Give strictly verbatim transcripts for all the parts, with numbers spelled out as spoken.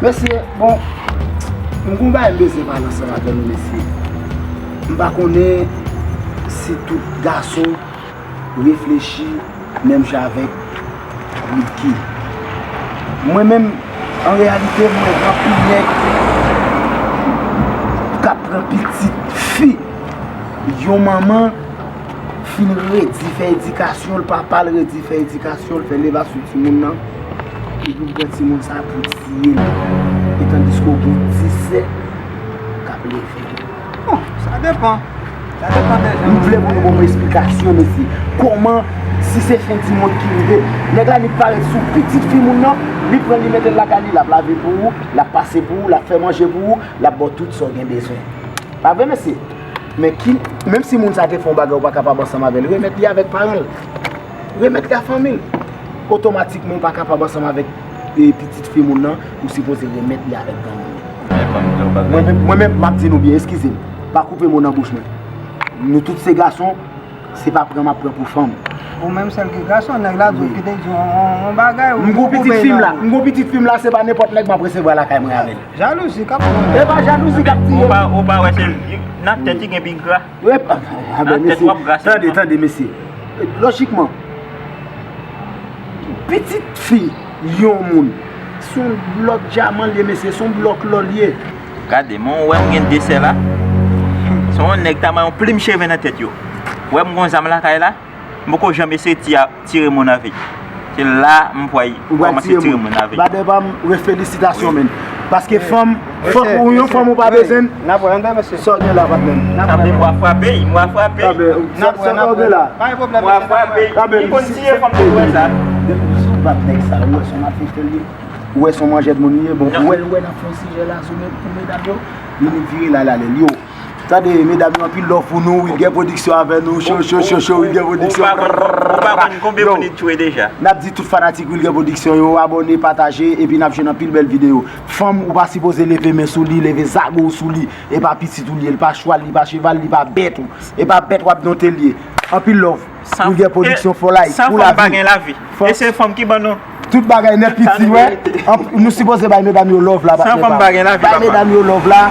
Mesye, bon, m gon bagay m bezwen pale ansanm avè nou, mesye. M pa konnen si tout gason reflechi menm jan avèk Wilky. Mwen menm, an reyalite, mwen wè anpil nèg k ap pran pitit fi yon manman fin redi fè edikasyon l, papa l redi fè edikasyon l, fè levasyon timoun nan, epi l pran timoun sa pou tiye l. E tandiske w gen disèt k ap leve l. Bon, sa depan. Sa depan de jan. M vle pou nou ban mwen esplikasyon, mesye. Kòman, si se fen di mond ki rive, nèg la li parèt sou pitit fi moun nan, li pran li mete l lakay li, l ap lave pou ou, l ap pase pou ou, l ap fè manje pou ou, l ap ba w tout sa w gen bezwen. Pa vre, mesye? Men ki, menm si moun sa te fè yon bagay ou pa kapab ansanm avè l, remèt li avèk paran l. Remèt li a fanmi l. Otomatikman ou pa kapab ansanm avèk e, pitit fi moun nan, ou sipoze remèt li avèk granmoun. Mwen menm, mwen menm, m ap di nou byen, eskize m. Pa koupe mo nan bouch mwen. Nou tout se gason, se pa pran m ap pran pou fanm. Ou menm sèl ki gason, nèg la di w kite di w yon, yon, yon bagay, ou M gon pitit fi m la, m gon pitit fi m la, se pa nenpòt nèg m ap resevwa lakay mwen avè l. Jalouzi k ap pran. E pa jalouzi k ap tiye m. Ou pa, ou pa wè se nan tèt li gen pi gra. Wi, a, a, a, ben, mesye, tande, tande, mesye. Lojikman, pitit fi yon moun, se yon lòt dyaman l ye, mesye, se yon blòk lò l ye. Gade, mwen, ou wè m gen de sè la. Se yon nèg ta mwen yon plim cheve nan tèt yo. Ou wè m gon zam lakay la, m poko janm eseye ti a tire moun avè l. Se la m pral kòmanse tire moun avè l. Badè pa m, wi, felisitasyon, men. Paske fanm, fanm, ou yon fanm ou pa bezwen. N ap wè, n ap wè, mesye. Sa w gen la, patnè m? Sa vle m pral frape, m pral frape. N ap wè, n ap wè. Pa gen pwoblèm, mesye, n ap wè. Li konn tiye fanm tou, wè sa. Depi sou bat nèg sa, ou wè se yon mafya li ye. Ou wè se yon manjèt moun li ye. Bon, ou wè, ou wè n ap fè yon sijè la sou men, pou medam yo. Li vin vire la, l ale l yo. Tande, medam yo, anpil love pou nou. Wilguer Production avè nou. Cho, cho, cho, cho, Wilguer Production. Ou pa konn, ou pa konn konbyen moun li tchwe deja. N ap di tout fanatik Wilguer Production yo, abòne, pataje, epi n ap jwenn anpil bèl videyo. Fanm, ou pa sipoze leve men sou li, leve zago w sou li. E pa pitit ou li ye, li pa chwal, li pa cheval, li pa bèt ou. E pa bèt w ap donte li ye. Anpil love. Wilguer Production for life, pou lavi. San fanm pa gen lavi. E se fanm ki ban nou tout bagay nèt piti, wè. Nou sipoze bay medam yo love la, patnè pa m. Bay medam yo love la.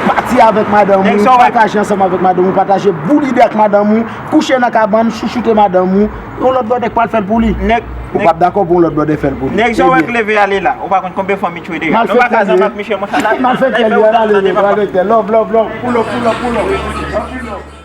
Pati avèk madanm ou, pataje ansanm avèk madanm ou, pataje boule ide ak madanm ou, kouche nan kabann, chouchoute madanm ou. Yon lòt brother k pral fè l pou li. Ou p ap dakò pou yon lòt brother fè l pou li. Nèg sa w wè k leve ale la, ou pa konn konbyen fanm li tchwe deja. Nou pa ka zanmi ak misye, monchè. Malfektè li, al ale, al ale. Love, love, love. Pull up, pull up, pull up. Anpil love.